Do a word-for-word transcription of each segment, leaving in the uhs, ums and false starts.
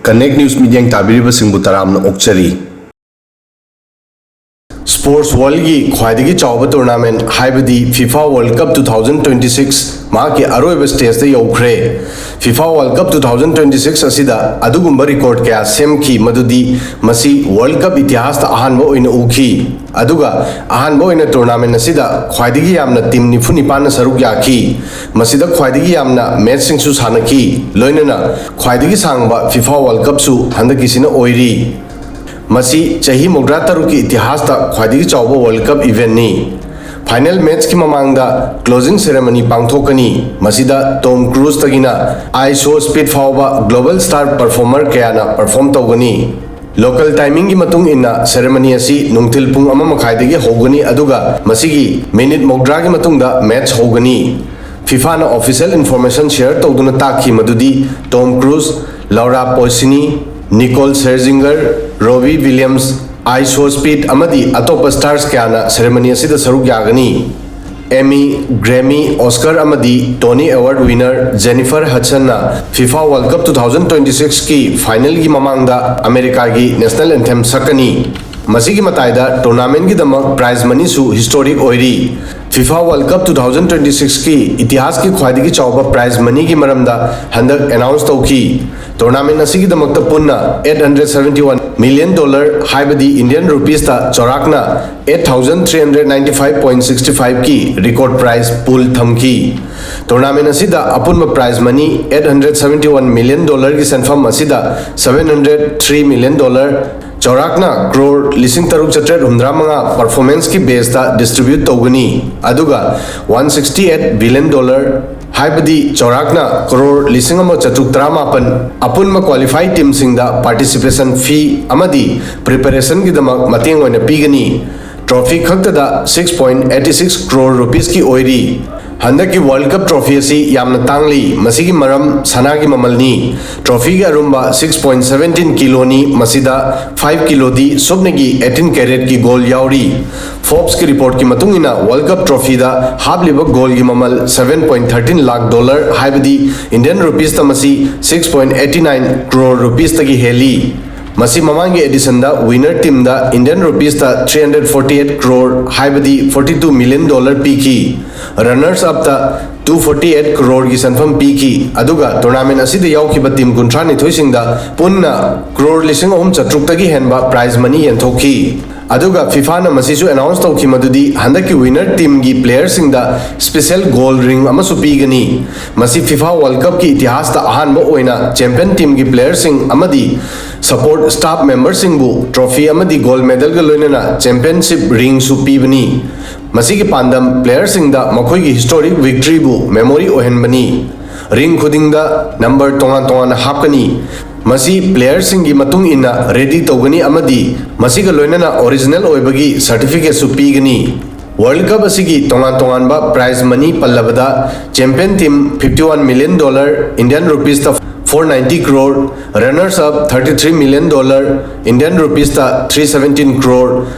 Connect News ꯃꯤꯠꯌꯦꯡ ꯇꯥꯕꯤꯔꯤꯕꯁꯤꯡꯕꯨ ꯇꯔꯥꯝꯅ ꯑꯣꯛꯆꯔꯤ꯫ Sports Worldꯒꯤ ꯈ꯭ꯋꯥꯏꯗꯒꯤ ꯆꯥꯎꯕ tournament ꯍꯥꯏꯕꯗꯤ FIFA World Cup two thousand twenty-six ꯃꯍꯥꯛꯀꯤ ꯑꯔꯣꯏꯕ stageꯇ ꯌꯧꯈ꯭ꯔꯦ꯫ FIFA World Cup two thousand twenty-six ꯑꯁꯤꯗ ꯑꯗꯨꯒꯨꯝꯕ record ꯀꯌꯥ ꯁꯦꯝꯈꯤ, ꯃꯗꯨꯗꯤ ꯃꯁꯤ World Cup ꯏꯇꯤꯍꯥꯁꯇ ꯑꯍꯥꯟꯕ ꯑꯣꯏꯅ ꯎꯈꯤ꯫ ꯑꯗꯨꯒ ꯑꯍꯥꯟꯕ ꯑꯣꯏꯅ tournament ꯑꯁꯤꯗ ꯈ꯭ꯋꯥꯏꯗꯒꯤ ꯌꯥꯝꯅ team ꯅꯤꯐꯨ ꯅꯤꯄꯥꯟꯅ ꯁꯔꯨꯛ ꯌꯥꯈꯤ꯫ ꯃꯁꯤꯗ ꯈ꯭ꯋꯥꯏꯗꯒꯤ ꯌꯥꯝꯅ matchꯁꯤꯡꯁꯨ ꯁꯥꯟꯅꯈꯤ, ꯂꯣꯏꯅꯅ ꯈ꯭ꯋꯥꯏꯗꯒꯤ ꯁꯥꯡꯕ FIFA World Cupꯁꯨ ꯍꯟꯗꯛꯀꯤꯁꯤꯅ ꯑꯣꯏꯔꯤ꯫ ꯃꯁꯤ ꯆꯍꯤ ꯃꯧꯗ꯭ꯔꯥ ꯇꯔꯨꯛꯀꯤ ꯏꯇꯤꯍꯥꯁꯇ ꯈ꯭ꯋꯥꯏꯗꯒꯤ ꯆꯥꯎꯕ World Cup eventꯅꯤ꯫ Final matchꯀꯤ ꯃꯃꯥꯡꯗ closing ceremony ꯄꯥꯡꯊꯣꯛꯀꯅꯤ꯫ ꯃꯁꯤꯗ Tom Cruiseꯇꯒꯤꯅ IShowSpeed ꯐꯥꯎꯕ global star performer ꯀꯌꯥꯅ perform ꯇꯧꯒꯅꯤ꯫ Local timingꯒꯤ ꯃꯇꯨꯡ ꯏꯟꯅ ceremony ꯑꯁꯤ ꯅꯨꯡꯊꯤꯜ ꯄꯨꯡ ꯑꯃ ꯃꯈꯥꯏꯗꯒꯤ ꯍꯧꯒꯅꯤ, ꯑꯗꯨꯒ ꯃꯁꯤꯒꯤ minute ꯃꯧꯗ꯭ꯔꯥꯒꯤ ꯃꯇꯨꯡꯗ match ꯍꯧꯒꯅꯤ꯫ FIFAꯅ official information share ꯇꯧꯗꯨꯅ ꯇꯥꯛꯈꯤ ꯃꯗꯨꯗꯤ Tom Cruise, Laura Pausini, Nicole Scherzinger, Robbie Williams, IShowSpeed ꯑꯃꯗꯤ ꯑꯇꯣꯞꯄ stars ꯀꯌꯥꯅ ceremony ꯑꯁꯤꯗ ꯁꯔꯨꯛ ꯌꯥꯒꯅꯤ꯫ Emmy, Grammy, Oscar ꯑꯃꯗꯤ Tony Award winner Jennifer Hudsonꯅ FIFA World Cup two thousand twenty-sixꯀꯤ finalꯒꯤ ꯃꯃꯥꯡꯗ ꯑꯃꯦꯔꯤꯀꯥꯒꯤ national anthem ꯁꯛꯀꯅꯤ꯫ ꯃꯁꯤꯒꯤ ꯃꯇꯥꯏꯗ tournamentꯒꯤꯗꯃꯛ prize moneyꯁꯨ historic ꯑꯣꯏꯔꯤ꯫ FIFA World Cup two thousand twenty-sixꯀꯤ ꯏꯇꯤꯍꯥꯁꯀꯤ ꯈ꯭ꯋꯥꯏꯗꯒꯤ ꯆꯥꯎꯕ prize moneyꯒꯤ ꯃꯔꯝꯗ ꯍꯟꯗꯛ announce ꯇꯧꯈꯤ꯫ Tournament ꯑꯁꯤꯒꯤꯗꯃꯛꯇ ꯄꯨꯟꯅ eight hundred seventy one million dollar, ꯍꯥꯏꯕꯗꯤ Indian rupeesꯇ ꯆꯥꯎꯔꯥꯛꯅ eight thousand three hundred ninety five point sixty fiveꯀꯤ record prize pool ꯊꯝꯈꯤ꯫ Tournament ꯑꯁꯤꯗ ꯑꯄꯨꯟꯕ prize money eight hundred seventy one million dollarꯒꯤ ꯁꯦꯟꯐꯝ ꯑꯁꯤꯗ seven hundred three million dollar, ꯆꯥꯎꯔꯥꯛꯅ crore ꯂꯤꯁꯤꯡ ꯇꯔꯨꯛ ꯆꯥꯇ꯭ꯔꯦꯠ ꯍꯨꯝꯗ꯭ꯔꯥ ꯃꯉꯥ performanceꯀꯤ baseꯇ distribute ꯇꯧꯒꯅꯤ, ꯑꯗꯨꯒ one sixty eight billion dollar, ꯍꯥꯏꯕꯗꯤ ꯆꯥꯎꯔꯥꯛꯅ crore ꯂꯤꯁꯤꯡ ꯑꯃ ꯆꯥꯇ꯭ꯔꯨꯛ ꯇꯔꯥꯃꯥꯄꯟ ꯑꯄꯨꯟꯕ qualified teamꯁꯤꯡꯗ participation fee ꯑꯃꯗꯤ preparationꯒꯤꯗꯃꯛ ꯃꯇꯦꯡ ꯑꯣꯏꯅ ꯄꯤꯒꯅꯤ꯫ Trophy ꯈꯛꯇꯗ six point eighty six crore rupeesꯀꯤ ꯑꯣꯏꯔꯤ꯫ ꯍꯟꯗꯛꯀꯤ World Cup trophy ꯑꯁꯤ ꯌꯥꯝꯅ ꯇꯥꯡꯂꯤ꯫ ꯃꯁꯤꯒꯤ ꯃꯔꯝ ꯁꯅꯥꯒꯤ ꯃꯃꯜꯅꯤ꯫ Trophyꯒꯤ ꯑꯔꯨꯝꯕ six point seventeen ꯀꯤꯂꯣꯅꯤ꯫ ꯃꯁꯤꯗ five ꯀꯤꯂꯣꯗꯤ ꯁꯨꯞꯅꯒꯤ eighteen caratꯀꯤ gold ꯌꯥꯎꯔꯤ꯫ Forbesꯀꯤ reportꯀꯤ ꯃꯇꯨꯡ ꯏꯟꯅ, World Cup trophyꯗ ꯍꯥꯞꯂꯤꯕ goldꯒꯤ ꯃꯃꯜ seven point thirteen lakh dollar, ꯍꯥꯏꯕꯗꯤ Indian rupeesꯇ ꯃꯁꯤ six point eighty nine crore rupeesꯇꯒꯤ ꯍꯦꯜꯂꯤ꯫ ꯃꯁꯤ ꯃꯃꯥꯡꯒꯤ editionꯗ winner teamꯗ Indian rupeesꯇ three hundred forty eight crore, ꯍꯥꯏꯕꯗꯤ forty two million dollar ꯄꯤꯈꯤ꯫ Runners upꯇ two forty eight croreꯒꯤ ꯁꯦꯟꯐꯝ ꯄꯤꯈꯤ꯫ ꯑꯗꯨꯒ tournament ꯑꯁꯤꯗ ꯌꯥꯎꯈꯤꯕ team ꯀꯨꯟꯊ꯭ꯔꯥ ꯅꯤꯊꯣꯏꯁꯤꯡꯗ ꯄꯨꯟꯅ crore ꯂꯤꯁꯤꯡ ꯑꯍꯨꯝ ꯆꯥꯇ꯭ꯔꯨꯛꯇꯒꯤ ꯍꯦꯟꯕ prize money ꯌꯦꯟꯊꯣꯛꯈꯤ꯫ ꯑꯗꯨꯒ FIFAꯅ ꯃꯁꯤꯁꯨ announce ꯇꯧꯈꯤ ꯃꯗꯨꯗꯤ ꯍꯟꯗꯛꯀꯤ winner teamꯒꯤ playerꯁꯤꯡꯗ special gold ring ꯑꯃꯁꯨ ꯄꯤꯒꯅꯤ꯫ ꯃꯁꯤ FIFA World Cupꯀꯤ ꯏꯇꯤꯍꯥꯁꯇ ꯑꯍꯥꯟꯕ ꯑꯣꯏꯅ champion teamꯒꯤ playerꯁꯤꯡ ꯑꯃꯗꯤ support staff memberꯁꯤꯡꯕꯨ trophy ꯑꯃꯗꯤ gold medalꯒ ꯂꯣꯏꯅꯅ championship ringꯁꯨ ꯄꯤꯕꯅꯤ꯫ ꯃꯁꯤꯒꯤ ꯄꯥꯟꯗꯝ playerꯁꯤꯡꯗ ꯃꯈꯣꯏꯒꯤ historic victoryꯕꯨ memory ꯑꯣꯏꯍꯟꯕꯅꯤ꯫ Ring ꯈꯨꯗꯤꯡꯗ number ꯇꯣꯉꯥꯟ ꯇꯣꯉꯥꯟꯅ ꯍꯥꯞꯀꯅꯤ꯫ ꯃꯁꯤ playerꯁꯤꯡꯒꯤ ꯃꯇꯨꯡ ꯏꯟꯅ ready ꯇꯧꯒꯅꯤ ꯑꯃꯗꯤ ꯃꯁꯤꯒ ꯂꯣꯏꯅꯅ original ꯑꯣꯏꯕꯒꯤ certificateꯁꯨ ꯄꯤꯒꯅꯤ꯫ World Cup ꯑꯁꯤꯒꯤ ꯇꯣꯉꯥꯟ ꯇꯣꯉꯥꯟꯕ prize money ꯄꯜꯂꯕꯗ, champion team fifty one million dollar, Indian rupeesꯇ four ninety crore, runners up thirty three million dollar, Indian rupeesꯇ three seventeen crore,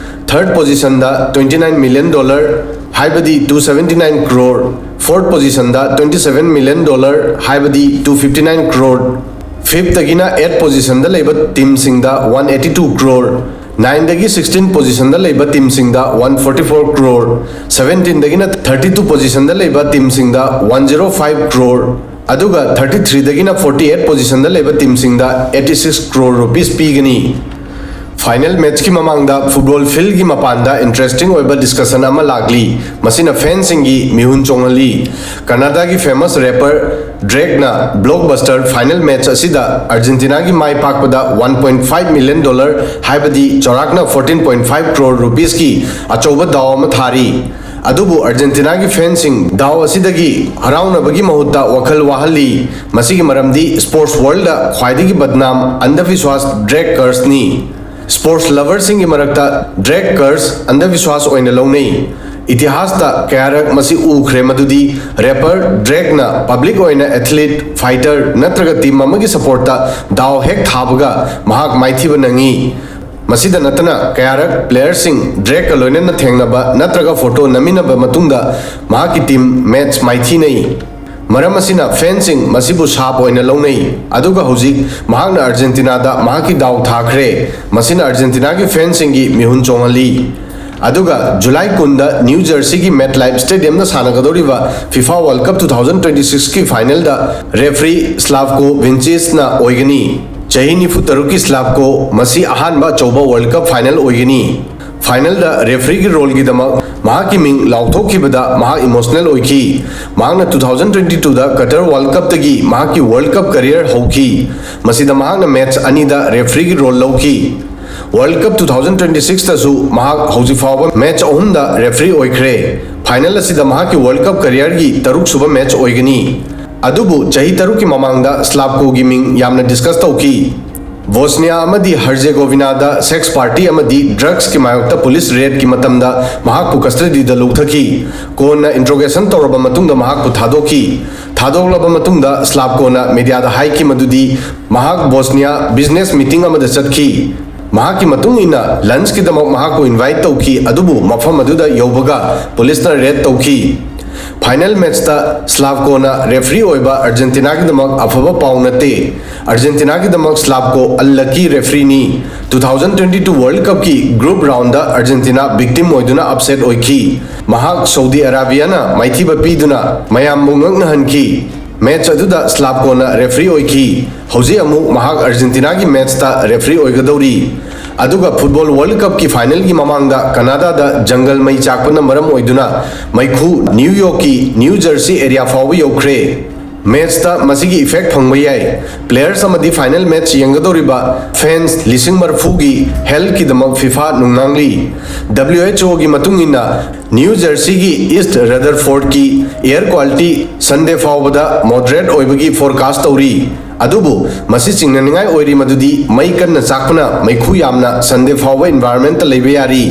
third positionꯗ twenty nine million dollar, ꯍꯥꯏꯕꯗꯤ two seventy nine crore, fourth positionꯗ twenty seven million dollar, ꯍꯥꯏꯕꯗꯤ two fifty nine crore, fifthtꯗꯒꯤꯅ eighth positionꯗ ꯂꯩꯕ teamꯁꯤꯡꯗ one eighty two crore, ninthꯗꯒꯤ sixteenth positionꯗ ꯂꯩꯕ teamꯁꯤꯡꯗ one forty four crore, seventeenthꯗꯒꯤꯅ thirty two positionꯗ ꯂꯩꯕ teamꯁꯤꯡꯗ one zero five crore, ꯑꯗꯨꯒ thirty threeꯗꯒꯤꯅ forty eighth positionꯗ ꯂꯩꯕ teamꯁꯤꯡꯗ eighty six crore rupees ꯄꯤꯒꯅꯤ꯫ Final matchꯀꯤ ꯃꯃꯥꯡꯗ football fieldꯀꯤ ꯃꯄꯥꯟꯗ interesting ꯑꯣꯏꯕ discussion ꯑꯃ ꯂꯥꯛꯂꯤ꯫ ꯃꯁꯤꯅ fanꯁꯤꯡꯒꯤ ꯃꯤꯍꯨꯟ ꯆꯣꯡꯍꯜꯂꯤ꯫ ꯀꯅꯥꯗꯥꯒꯤ famous rapper Drakeꯅ blockbuster final match ꯑꯁꯤꯗ Argentinaꯒꯤ ꯃꯥꯏ ꯄꯥꯛꯄꯗ one point five million dollar, ꯍꯥꯏꯕꯗꯤ ꯆꯥꯎꯔꯥꯛꯅ fourteen point five crore rupeesꯀꯤ ꯑꯆꯧꯕ ꯗꯥꯎ ꯑꯃ ꯊꯥꯔꯤ꯫ ꯑꯗꯨꯕꯨ Argentinaꯒꯤ fanꯁꯤꯡ ꯗꯥꯎ ꯑꯁꯤꯗꯒꯤ ꯍꯔꯥꯎꯅꯕꯒꯤ ꯃꯍꯨꯠꯇ ꯋꯥꯈꯜ ꯋꯥꯍꯜꯂꯤ꯫ ꯃꯁꯤꯒꯤ ꯃꯔꯝꯗꯤ sports worldꯗ ꯈ꯭ꯋꯥꯏꯗꯒꯤ ꯕꯗꯅꯥꯝ ꯑꯟꯙꯕꯤꯁ꯭ꯋꯥꯁ Drake curseꯅꯤ꯫ Sports loverꯁꯤꯡꯒꯤ ꯃꯔꯛꯇ Drake curse ꯑꯟꯙꯕꯤꯁ꯭ꯋꯥꯁ ꯑꯣꯏꯅ ꯂꯧꯅꯩ꯫ ꯏꯇꯤꯍꯥꯁꯇ ꯀꯌꯥꯔꯛ ꯃꯁꯤ ꯎꯈ꯭ꯔꯦ ꯃꯗꯨꯗꯤ ꯔꯦꯄꯔ ꯗ꯭ꯔꯦꯛꯅ ꯄꯕ꯭ꯂꯤꯛ ꯑꯣꯏꯅ ꯑꯦꯊꯂꯤꯠ, ꯐꯥꯏꯇꯔ ꯅꯠꯇ꯭ꯔꯒ ꯇꯤꯝ ꯑꯃꯒꯤ ꯁꯄꯣꯔꯠꯇ ꯗꯥꯎ ꯍꯦꯛ ꯊꯥꯕꯒ ꯃꯍꯥꯛ ꯃꯥꯏꯊꯤꯕ ꯅꯪꯉꯤ꯫ ꯃꯁꯤꯗ ꯅꯠꯇꯅ ꯀꯌꯥꯔꯛ ꯄ꯭ꯂꯦꯌꯔꯁꯤꯡ ꯗ꯭ꯔꯦꯛꯀ ꯂꯣꯏꯅꯅ ꯊꯦꯡꯅꯕ ꯅꯠꯇ꯭ꯔꯒ ꯐꯣꯇꯣ ꯅꯝꯃꯤꯟꯅꯕ ꯃꯇꯨꯡꯗ ꯃꯍꯥꯛꯀꯤ ꯇꯤꯝ ꯃꯦꯠꯆ ꯃꯥꯏꯊꯤꯅꯩ꯫ ꯃꯔꯝ ꯑꯁꯤꯅ ꯐꯦꯟꯁꯤꯡ ꯃꯁꯤꯕꯨ ꯁꯥꯞ ꯑꯣꯏꯅ ꯂꯧꯅꯩ꯫ ꯑꯗꯨꯒ ꯍꯧꯖꯤꯛ ꯃꯍꯥꯛꯅ ꯑꯥꯔꯖꯦꯟꯇꯤꯅꯥꯗ ꯃꯍꯥꯛꯀꯤ ꯗꯥꯎ ꯊꯥꯈ꯭ꯔꯦ꯫ ꯃꯁꯤꯅ ꯑꯥꯔꯖꯦꯟꯇꯤꯅꯥꯒꯤ ꯐꯦꯟꯁꯤꯡꯒꯤ ꯃꯤꯍꯨꯟ ꯆꯣꯡꯍꯜꯂꯤ꯫ ꯑꯗꯨꯒ ꯖꯨꯂꯥꯏ ꯀꯨꯟꯗ ꯅ꯭ꯌꯨ ꯖꯔꯁꯤꯒꯤ ꯃꯦꯠ ꯂꯥꯏꯐ ꯁ꯭ꯇꯦꯗꯤꯌꯝꯗ ꯁꯥꯟꯅꯒꯗꯧꯔꯤꯕ FIFA world cup two thousand twenty ꯁꯤꯛꯁꯀꯤ ꯐꯥꯏꯅꯦꯜꯗ ꯔꯦꯐ꯭ꯔꯤ ꯁ꯭ꯂꯥꯚꯀꯣ ꯚꯤꯟꯆꯤꯁꯅ ꯑꯣꯏꯒꯅꯤ꯫ ꯆꯍꯤ ꯅꯤꯐꯨ ꯇꯔꯨꯛꯀꯤ ꯁ꯭ꯂꯥꯚꯀꯣ ꯃꯁꯤ ꯑꯍꯥꯟꯕ ꯑꯆꯧꯕ ꯋꯥꯔꯜ ꯀꯞ ꯐꯥꯏꯅꯦꯜ ꯑꯣꯏꯒꯅꯤ꯫ ꯐꯥꯏꯅꯦꯜꯗ ꯔꯦꯐ꯭ꯔꯤꯒꯤ ꯔꯣꯜꯒꯤꯗꯃꯛ ꯃꯍꯥꯛꯀꯤ ꯃꯤꯡ ꯂꯥꯎꯊꯣꯛꯈꯤꯕꯗ ꯃꯍꯥꯛ ꯏꯃꯣꯁꯅꯦꯜ ꯑꯣꯏꯈꯤ꯫ ꯃꯍꯥꯛꯅ ꯇꯨ ꯊꯥꯎꯖꯟ ꯇ꯭ꯋꯦꯟꯇꯤ ꯇꯨꯗ ꯀꯇꯔ ꯋꯥꯔꯜ ꯀꯞꯇꯒꯤ ꯃꯍꯥꯛꯀꯤ ꯋꯥꯔꯜ ꯀꯞ ꯀꯔꯤꯌꯔ ꯍꯧꯈꯤ꯫ ꯃꯁꯤꯗ ꯃꯍꯥꯛꯅ ꯃꯦꯠꯆ ꯑꯅꯤꯗ ꯔꯦꯐ꯭ꯔꯤꯒꯤ ꯔꯣꯜ ꯂꯧꯈꯤ꯫ World cup two thousand twenty ꯁꯤꯛꯁꯇꯁꯨ ꯃꯍꯥꯛ ꯍꯧꯖꯤꯛ ꯐꯥꯎꯕ ꯃꯦꯠꯆ ꯑꯍꯨꯝꯗ ꯔꯦꯐ꯭ꯔꯤ ꯑꯣꯏꯈ꯭ꯔꯦ꯫ ꯐꯥꯏꯅꯦꯜ ꯑꯁꯤꯗ ꯃꯍꯥꯛꯀꯤ ꯋꯥꯔꯜ ꯀꯞ ꯀꯔꯤꯌꯔꯒꯤ ꯇꯔꯨꯛꯁꯨꯕ ꯃꯦꯠꯆ ꯑꯣꯏꯒꯅꯤ꯫ ꯑꯗꯨꯕꯨ ꯆꯍꯤ ꯇꯔꯨꯛꯀꯤ ꯃꯃꯥꯡꯗ ꯁ꯭ꯂꯥꯚꯀꯣꯒꯤ ꯃꯤꯡ ꯌꯥꯝꯅ ꯗꯤꯁꯀꯁ ꯇꯧꯈꯤ꯫ ꯕꯣꯁꯅꯤꯌꯥ ꯑꯃꯗꯤ ꯍꯔꯖꯦꯒꯣꯚꯤꯅꯥꯗ ꯁꯦꯛꯁ ꯄꯥꯔꯇꯤ ꯑꯃꯗꯤ ꯗ꯭ꯔꯒꯁꯀꯤ ꯃꯥꯌꯣꯛꯇ ꯄꯨꯂꯤꯁ ꯔꯦꯗꯀꯤ ꯃꯇꯝꯗ ꯃꯍꯥꯛꯄꯨ ꯀꯁꯇꯗꯤꯗ ꯂꯧꯊꯈꯤ꯫ ꯀꯣꯟꯅ ꯏꯟꯇ꯭ꯔꯣꯒꯦꯁꯟ ꯇꯧꯔꯕ ꯃꯇꯨꯡꯗ ꯃꯍꯥꯛꯄꯨ ꯊꯥꯗꯣꯛꯈꯤ꯫ ꯊꯥꯗꯣꯛꯂꯕ ꯃꯇꯨꯡꯗ ꯁ꯭ꯂꯥꯚꯀꯣꯅ ꯃꯦꯗꯤꯌꯥꯗ ꯍꯥꯏꯈꯤ ꯃꯗꯨꯗꯤ ꯃꯍꯥꯛ ꯕꯣꯁꯅꯤꯌꯥ ꯕꯤꯖꯤꯅꯦꯁ ꯃꯤꯇꯤꯡ ꯑꯃꯗ ꯆꯠꯈꯤ꯫ ꯃꯍꯥꯛꯀꯤ ꯃꯇꯨꯡ ꯏꯟꯅ ꯂꯟꯆꯀꯤꯗꯃꯛ ꯃꯍꯥꯛꯄꯨ ꯏꯟꯚꯥꯏꯠ ꯇꯧꯈꯤ, ꯑꯗꯨꯕꯨ ꯃꯐꯝ ꯑꯗꯨꯗ ꯌꯧꯕꯒ ꯄꯨꯂꯤꯁꯅ ꯔꯦꯗ ꯇꯧꯈꯤ꯫ ꯐꯥꯏꯅꯦꯜ ꯃꯦꯠꯆꯇ ꯁ꯭ꯂꯥꯚꯀꯣꯅ ꯔꯦꯐ꯭ꯔꯤ ꯑꯣꯏꯕ ꯑꯥꯔꯖꯦꯟꯇꯤꯅꯥꯒꯤꯗꯃꯛ ꯑꯐꯕ ꯄꯥꯎ ꯅꯠꯇꯦ꯫ ꯑꯥꯔꯖꯦꯟꯇꯤꯅꯥꯒꯤꯗꯃꯛ ꯁ꯭ꯂꯥꯚꯀꯣ ꯑꯟꯂꯛꯀꯤ ꯔꯦꯐ꯭ꯔꯤꯅꯤ꯫ Two thousand twenty two world ꯀꯞꯀꯤ ꯒ꯭ꯔꯨꯞ ꯔꯥꯎꯟꯗ ꯑꯥꯔꯖꯦꯟꯇꯤꯅꯥ ꯚꯤꯛꯇꯤꯝ ꯑꯣꯏꯗꯨꯅ ꯑꯞꯁꯦꯠ ꯑꯣꯏꯈꯤ꯫ ꯃꯍꯥꯛ ꯁꯧꯗꯤ ꯑꯔꯥꯕꯤꯌꯥꯅ ꯃꯥꯏꯊꯤꯕ ꯄꯤꯗꯨꯅ ꯃꯌꯥꯝꯕꯨ ꯉꯛꯅꯍꯟꯈꯤ꯫ ꯃꯦꯠꯆ ꯑꯗꯨꯗ ꯁ꯭ꯂꯥꯚꯀꯣꯅ ꯔꯦꯐ꯭ꯔꯤ ꯑꯣꯏꯈꯤ꯫ ꯍꯧꯖꯤꯛ ꯑꯃꯨꯛ ꯃꯍꯥꯛ ꯑꯥꯔꯖꯦꯟꯇꯤꯅꯥꯒꯤ ꯃꯦꯠꯆꯇ ꯔꯦꯐ꯭ꯔꯤ ꯑꯣꯏꯒꯗꯧꯔꯤ꯫ ꯑꯗꯨꯒ ꯐꯨꯠꯕꯣꯜ ꯋꯥꯔꯜ ꯀꯞꯀꯤ ꯐꯥꯏꯅꯦꯜꯒꯤ ꯃꯃꯥꯡꯗ ꯀꯅꯥꯗꯥꯗ ꯖꯪꯒꯜ ꯃꯩ ꯆꯥꯛꯄꯅ ꯃꯔꯝ ꯑꯣꯏꯗꯨꯅ ꯃꯩꯈꯨ ꯅ꯭ꯌꯨ ꯌꯣꯔꯛꯀꯤ ꯅ꯭ꯌꯨ ꯖꯔꯁꯤ ꯑꯦꯔꯤꯌꯥ ꯐꯥꯎꯕ ꯌꯧꯈ꯭ꯔꯦ꯫ ꯃꯦꯠꯆꯇ ꯃꯁꯤꯒꯤ ꯏꯐꯦꯛ ꯐꯪꯕ ꯌꯥꯏ꯫ ꯄ꯭ꯂꯦꯌꯔꯁ ꯑꯃꯗꯤ ꯐꯥꯏꯅꯦꯜ ꯃꯦꯠꯆ ꯌꯦꯡꯒꯗꯧꯔꯤꯕ ꯐꯦꯟꯁ ꯂꯤꯁꯤꯡ ꯃꯔꯤꯐꯨꯒꯤ ꯍꯦꯜꯊꯀꯤꯗꯃꯛ ꯐꯤꯐꯥ ꯅꯨꯡꯅꯥꯡꯂꯤ꯫ ꯗꯕ꯭ꯂꯤꯎ ꯑꯩꯆ ꯑꯣꯒꯤ ꯃꯇꯨꯡ ꯏꯟꯅ, ꯅ꯭ꯌꯨ ꯖꯔꯁꯤꯒꯤ ꯏꯁ꯭ꯠ ꯔꯗꯔꯐꯣꯔꯗꯀꯤ ꯑꯦꯌꯔ ꯀ꯭ꯋꯥꯂꯤꯇꯤ ꯁꯟꯗꯦ ꯐꯥꯎꯕꯗ ꯃꯣꯗꯔꯦꯠ ꯑꯣꯏꯕꯒꯤ ꯐꯣꯔꯀꯥꯁ꯭ꯠ ꯇꯧꯔꯤ꯫ ꯑꯗꯨꯕꯨ ꯃꯁꯤ ꯆꯤꯡꯅꯅꯤꯡꯉꯥꯏ ꯑꯣꯏꯔꯤ ꯃꯗꯨꯗꯤ ꯃꯩ ꯀꯟꯅ ꯆꯥꯛꯄꯅ ꯃꯩꯈꯨ ꯌꯥꯝꯅ ꯁꯟꯗꯦ ꯐꯥꯎꯕ ꯏꯟꯚꯥꯏꯔꯟꯃꯦꯟꯠꯇ ꯂꯩꯕ ꯌꯥꯔꯤ꯫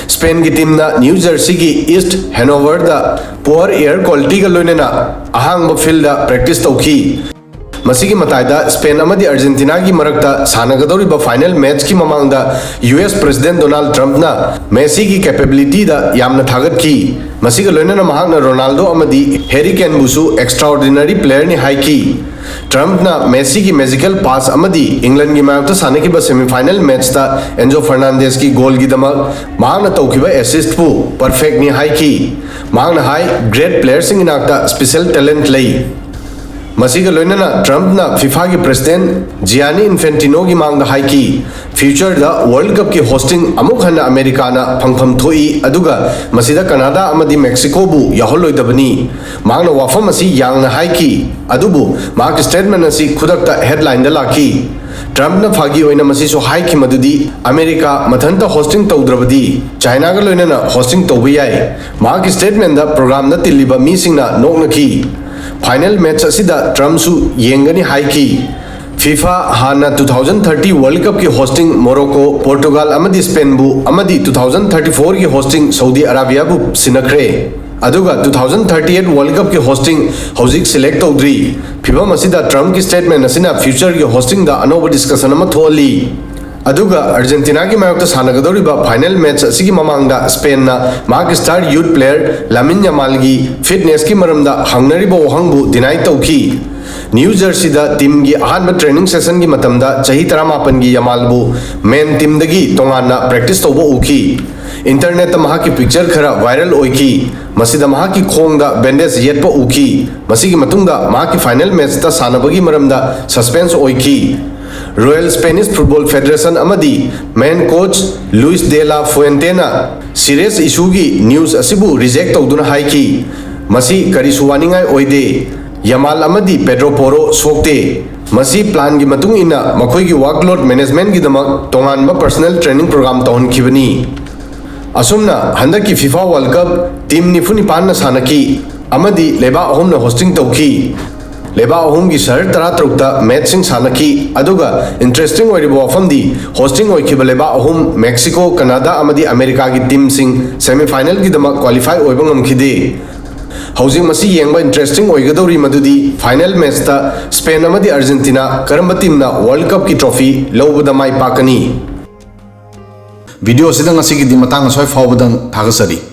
ꯁ꯭ꯄꯦꯟꯒꯤ ꯇꯤꯝꯅ ꯅ꯭ꯌꯨ ꯖꯔꯁꯤꯒꯤ ꯏꯁ꯭ꯠ ꯍꯦꯅꯣꯚꯔꯗ ꯄꯨꯋꯔ ꯑꯦꯌꯔ ꯀ꯭ꯋꯥꯂꯤꯇꯤꯒ ꯂꯣꯏꯅꯅ ꯑꯍꯥꯡꯕ ꯐꯤꯜꯗ ꯄ꯭ꯔꯦꯛꯇꯤꯁ ꯇꯧꯈꯤ꯫ ꯃꯁꯤꯒꯤ ꯃꯇꯥꯏꯗ ꯁ꯭ꯄꯦꯟ ꯑꯃꯗꯤ ꯑꯥꯔꯖꯦꯟꯇꯤꯅꯥꯒꯤ ꯃꯔꯛꯇ ꯁꯥꯟꯅꯒꯗꯧꯔꯤꯕ ꯐꯥꯏꯅꯦꯜ ꯃꯦꯆꯀꯤ ꯃꯃꯥꯡꯗ ꯌꯨ ꯑꯦꯁ ꯄ꯭ꯔꯦꯁꯤꯗꯦꯟꯠ ꯗꯣꯅꯥꯜꯗ ꯇ꯭ꯔꯝꯞꯅ ꯃꯦꯁꯤꯒꯤ ꯀꯦꯄꯦꯕꯤꯂꯤꯇꯤꯗ ꯌꯥꯝꯅ ꯊꯥꯒꯠꯈꯤ꯫ ꯃꯁꯤꯒ ꯂꯣꯏꯅꯅ ꯃꯍꯥꯛꯅ ꯔꯣꯅꯥꯜꯗꯣ ꯑꯃꯗꯤ ꯍꯦꯔꯤ ꯀꯦꯟꯕꯨꯁꯨ ꯑꯦꯛꯁꯇ꯭ꯔꯥꯑꯣꯔꯗꯤꯅꯔꯤ ꯄ꯭ꯂꯦꯌꯔꯅꯤ ꯍꯥꯏꯈꯤ꯫ ꯇ꯭ꯔꯝꯞꯅ ꯃꯦꯁꯤꯒꯤ ꯃꯦꯖꯤꯀꯦꯜ ꯄꯥꯁ ꯑꯃꯗꯤ ꯏꯪꯂꯟꯒꯤ ꯃꯥꯌꯣꯛꯇ ꯁꯥꯟꯅꯈꯤꯕ ꯁꯦꯃꯤꯐꯥꯏꯅꯦꯜ ꯃꯦꯆꯇ ꯑꯦꯟꯖꯣ ꯐꯔꯅꯥꯟꯗꯦꯁꯀꯤ ꯒꯣꯜꯒꯤꯗꯃꯛ ꯃꯍꯥꯛꯅ ꯇꯧꯈꯤꯕ ꯑꯦꯁꯤꯁ꯭ꯠꯄꯨ ꯄꯔꯐꯦꯛꯅꯤ ꯍꯥꯏꯈꯤ꯫ ꯃꯍꯥꯛꯅ ꯍꯥꯏ, "ꯒ꯭ꯔꯦꯠ ꯄ꯭ꯂꯦꯌꯔꯁꯤꯡ ꯏꯅꯥꯛꯇ ꯁ꯭ꯄꯦꯁꯦꯜ ꯇꯦꯂꯦꯟꯠ ꯂꯩ"꯫ ꯃꯁꯤꯒ ꯂꯣꯏꯅꯅ ꯇ꯭ꯔꯝꯞꯅ ꯐꯤꯐꯥꯒꯤ ꯄ꯭ꯔꯦꯁꯤꯗꯦꯟꯠ ꯖꯤꯌꯥꯅꯤ ꯏꯟꯐꯦꯟꯇꯤꯅꯣꯒꯤ ꯃꯥꯡꯗ ꯍꯥꯏꯈꯤ, "ꯐ꯭ꯌꯨꯆꯔꯗ ꯋꯥꯔꯜꯗ ꯀꯞꯀꯤ ꯍꯣꯁꯇꯤꯡ ꯑꯃꯨꯛ ꯍꯟꯅ ꯑꯃꯦꯔꯤꯀꯥꯅ ꯐꯪꯐꯝ ꯊꯣꯛꯏ, ꯑꯗꯨꯒ ꯃꯁꯤꯗ ꯀꯅꯥꯗꯥ ꯑꯃꯗꯤ ꯃꯦꯛꯁꯤꯀꯣꯕꯨ ꯌꯥꯎꯍꯜꯂꯣꯏꯗꯕꯅꯤ"꯫ ꯃꯍꯥꯛꯅ ꯋꯥꯐꯝ ꯑꯁꯤ ꯌꯥꯡꯅ ꯍꯥꯏꯈꯤ, ꯑꯗꯨꯕꯨ ꯃꯍꯥꯛꯀꯤ ꯁ꯭ꯇꯦꯠꯃꯦꯟꯠ ꯑꯁꯤ ꯈꯨꯗꯛꯇ ꯍꯦꯗꯂꯥꯏꯟꯗ ꯂꯥꯛꯈꯤ꯫ ꯇ꯭ꯔꯝꯞꯅ ꯐꯥꯒꯤ ꯑꯣꯏꯅ ꯃꯁꯤꯁꯨ ꯍꯥꯏꯈꯤ ꯃꯗꯨꯗꯤ ꯑꯃꯦꯔꯤꯀꯥ ꯃꯊꯟꯇ ꯍꯣꯁꯇꯤꯡ ꯇꯧꯗ꯭ꯔꯕꯗꯤ ꯆꯥꯏꯅꯥꯒ ꯂꯣꯏꯅꯅ ꯍꯣꯁꯇꯤꯡ ꯇꯧꯕ ꯌꯥꯏ꯫ ꯃꯍꯥꯛꯀꯤ ꯁ꯭ꯇꯦꯠꯃꯦꯟꯠꯗ ꯄ꯭ꯔꯣꯒ꯭ꯔꯥꯝꯗ ꯇꯤꯜꯂꯤꯕ ꯃꯤꯁꯤꯡꯅ ꯅꯣꯛꯅꯈꯤ꯫ ꯐꯥꯏꯅꯦꯜ ꯃꯦꯆ ꯑꯁꯤꯗ ꯇ꯭ꯔꯝꯞꯁꯨ ꯌꯦꯡꯒꯅꯤ ꯍꯥꯏꯈꯤ꯫ ꯐꯤꯐꯥ ꯍꯥꯟꯅ ꯇꯨ ꯊꯥꯎꯖꯟ ꯊꯥꯔꯇꯤ ꯋꯥꯔꯜꯗ ꯀꯞꯀꯤ ꯍꯣꯁꯇꯤꯡ ꯃꯣꯔꯣꯀꯣ, ꯄꯣꯔꯇꯨꯒꯥꯜ ꯑꯃꯗꯤ ꯁ꯭ꯄꯦꯟꯕꯨ ꯑꯃꯗꯤ ꯇꯨ ꯊꯥꯎꯖꯟ ꯊꯥꯔꯇꯤ ꯐꯣꯔꯒꯤ ꯍꯣꯁꯇꯤꯡ ꯁꯧꯗꯤ ꯑꯔꯥꯕꯤꯌꯥꯕꯨ ꯁꯤꯟꯅꯈ꯭ꯔꯦ꯫ ꯑꯗꯨꯒ ꯇꯨ ꯊꯥꯎꯖꯟ ꯊꯥꯔꯇꯤ ꯑꯩꯠ ꯋꯥꯔꯜꯗ ꯀꯞꯀꯤ ꯍꯣꯁꯇꯤꯡ ꯍꯧꯖꯤꯛ ꯁꯦꯂꯦꯛ ꯇꯧꯗ꯭ꯔꯤ꯫ ꯐꯤꯚꯝ ꯑꯁꯤꯗ ꯇ꯭ꯔꯝꯞꯀꯤ ꯁ꯭ꯇꯦꯠꯃꯦꯟꯠ ꯑꯁꯤꯅ ꯐ꯭ꯌꯨꯆꯔꯒꯤ ꯍꯣꯁꯇꯤꯡꯗ ꯑꯅꯧꯕ ꯗꯤꯁꯀꯁꯟ ꯑꯃ ꯊꯣꯛꯍꯜꯂꯤ꯫ ꯑꯗꯨꯒ ꯑꯥꯔꯖꯦꯟꯇꯤꯅꯥꯒꯤ ꯃꯥꯌꯣꯛꯇ ꯁꯥꯟꯅꯒꯗꯧꯔꯤꯕ ꯐꯥꯏꯅꯦꯜ ꯃꯦꯆ ꯑꯁꯤꯒꯤ ꯃꯃꯥꯡꯗ ꯁ꯭ꯄꯦꯟꯅ ꯃꯍꯥꯛꯀꯤ ꯁ꯭ꯇꯥꯔ ꯌꯨꯠ ꯄ꯭ꯂꯦꯌꯔ ꯂꯥꯃꯤꯟ ꯌꯥꯃꯥꯜꯒꯤ ꯐꯤꯠꯅꯦꯁꯀꯤ ꯃꯔꯝꯗ ꯍꯪꯅꯔꯤꯕ ꯋꯥꯍꯪꯕꯨ ꯗꯤꯅꯥꯏ ꯇꯧꯈꯤ꯫ ꯅ꯭ꯌꯨ ꯖꯔꯁꯤꯗ ꯇꯤꯝꯒꯤ ꯑꯍꯥꯟꯕ ꯇ꯭ꯔꯦꯅꯤꯡ ꯁꯦꯁꯟꯒꯤ ꯃꯇꯝꯗ ꯆꯍꯤ ꯇꯔꯥꯃꯥꯄꯟꯒꯤ ꯌꯥꯃꯥꯜꯕꯨ ꯃꯦꯟ ꯇꯤꯝꯗꯒꯤ ꯇꯣꯉꯥꯟꯅ ꯄ꯭ꯔꯦꯛꯇꯤꯁ ꯇꯧꯕ ꯎꯈꯤ꯫ ꯏꯟꯇꯔꯅꯦꯠꯇ ꯃꯍꯥꯛꯀꯤ ꯄꯤꯛꯆꯔ ꯈꯔ ꯚꯥꯏꯔꯦꯜ ꯑꯣꯏꯈꯤ꯫ ꯃꯁꯤꯗ ꯃꯍꯥꯛꯀꯤ ꯈꯣꯡꯗ ꯕꯦꯟꯗꯦꯖ ꯌꯦꯠꯄ ꯎꯈꯤ꯫ ꯃꯁꯤꯒꯤ ꯃꯇꯨꯡꯗ ꯃꯍꯥꯛꯀꯤ ꯐꯥꯏꯅꯦꯜ ꯃꯦꯆꯇ ꯁꯥꯟꯅꯕꯒꯤ ꯃꯔꯝꯗ ꯁꯁꯄꯦꯟꯁ ꯑꯣꯏꯈꯤ꯫ ꯔꯣꯌꯦꯜ ꯁ꯭ꯄꯦꯅꯤꯁ ꯐꯨꯠꯕꯣꯜ ꯐꯦꯗꯔꯦꯁꯟ ꯑꯃꯗꯤ ꯃꯦꯟ ꯀꯣꯆ ꯂꯨꯏꯁ ꯗꯦ ꯂꯥ ꯐꯨꯑꯦꯟꯇꯦꯅ ꯁꯤꯔꯤꯌꯁ ꯏꯁꯨꯒꯤ ꯅ꯭ꯌꯨꯁ ꯑꯁꯤꯕꯨ ꯔꯤꯖꯦꯛ ꯇꯧꯗꯨꯅ ꯍꯥꯏꯈꯤ, "ꯃꯁꯤ ꯀꯔꯤꯁꯨ ꯋꯥꯅꯤꯡꯉꯥꯏ ꯑꯣꯏꯗꯦ꯫ ꯌꯥꯃꯥꯜ ꯑꯃꯗꯤ ꯄꯦꯗ꯭ꯔꯣ ꯄꯣꯔꯣ ꯁꯣꯛꯇꯦ꯫ ꯃꯁꯤ ꯄ꯭ꯂꯥꯟꯒꯤ ꯃꯇꯨꯡ ꯏꯟꯅ ꯃꯈꯣꯏꯒꯤ ꯋꯥꯔꯛꯂꯣꯗ ꯃꯦꯅꯦꯖꯃꯦꯟꯠꯒꯤꯗꯃꯛ ꯇꯣꯉꯥꯟꯕ ꯄꯔꯁꯣꯅꯦꯜ ꯇ꯭ꯔꯦꯅꯤꯡ ꯄ꯭ꯔꯣꯒ꯭ꯔꯥꯝ ꯇꯧꯍꯟꯈꯤꯕꯅꯤ"꯫ ꯑꯁꯨꯝꯅ ꯍꯟꯗꯛꯀꯤ ꯐꯤꯐꯥ ꯋꯥꯔꯜꯗ ꯀꯞ ꯇꯤꯝ ꯅꯤꯐꯨ ꯅꯤꯄꯥꯟꯅ ꯁꯥꯟꯅꯈꯤ ꯑꯃꯗꯤ ꯂꯩꯕꯥꯛ ꯑꯍꯨꯝꯅ ꯍꯣꯁꯇꯤꯡ ꯇꯧꯈꯤ꯫ ꯂꯩꯕꯥꯛ ꯑꯍꯨꯝꯒꯤ ꯁꯍꯔ ꯇꯔꯥꯇꯔꯨꯛꯇ ꯃꯦꯠꯁꯁꯤꯡ ꯁꯥꯟꯅꯈꯤ, ꯑꯗꯨꯒ ꯏꯟꯇꯔꯦꯁꯇꯤꯡ ꯑꯣꯏꯔꯤꯕ ꯋꯥꯐꯝꯗꯤ ꯍꯣꯁꯇꯤꯡ ꯑꯣꯏꯈꯤꯕ ꯂꯩꯕꯥꯛ ꯑꯍꯨꯝ, ꯃꯦꯛꯁꯤꯀꯣ, ꯀꯅꯥꯗꯥ ꯑꯃꯗꯤ ꯑꯃꯦꯔꯤꯀꯥꯒꯤ ꯇꯤꯝꯁꯤꯡ ꯁꯦꯃꯤꯐꯥꯏꯅꯦꯜꯒꯤꯗꯃꯛ ꯀ꯭ꯋꯥꯂꯤꯐꯥꯏ ꯑꯣꯏꯕ ꯉꯝꯈꯤꯗꯦ꯫ ꯍꯧꯖꯤꯛ ꯃꯁꯤ ꯌꯦꯡꯕ ꯏꯟꯇꯔꯦꯁꯇꯤꯡ ꯑꯣꯏꯒꯗꯧꯔꯤ ꯃꯗꯨꯗꯤ ꯐꯥꯏꯅꯦꯜ ꯃꯦꯠꯁꯇ ꯁ꯭ꯄꯦꯟ ꯑꯃꯗꯤ ꯑꯥꯔꯖꯦꯟꯇꯤꯅꯥ ꯀꯔꯝꯕ ꯇꯤꯝꯅ ꯋꯥꯔꯜꯗ ꯀꯞꯀꯤ ꯇ꯭ꯔꯣꯐꯤ ꯂꯧꯕꯗ ꯃꯥꯏ ꯄꯥꯛꯀꯅꯤ꯫ ꯚꯤꯗꯤꯑꯣꯁꯤꯗ ꯉꯁꯤꯒꯤꯗꯤ ꯃꯇꯥꯡ ꯑꯁ꯭ꯋꯥꯏ ꯐꯥꯎꯕꯗꯪ ꯊꯥꯒꯠꯆꯔꯤ꯫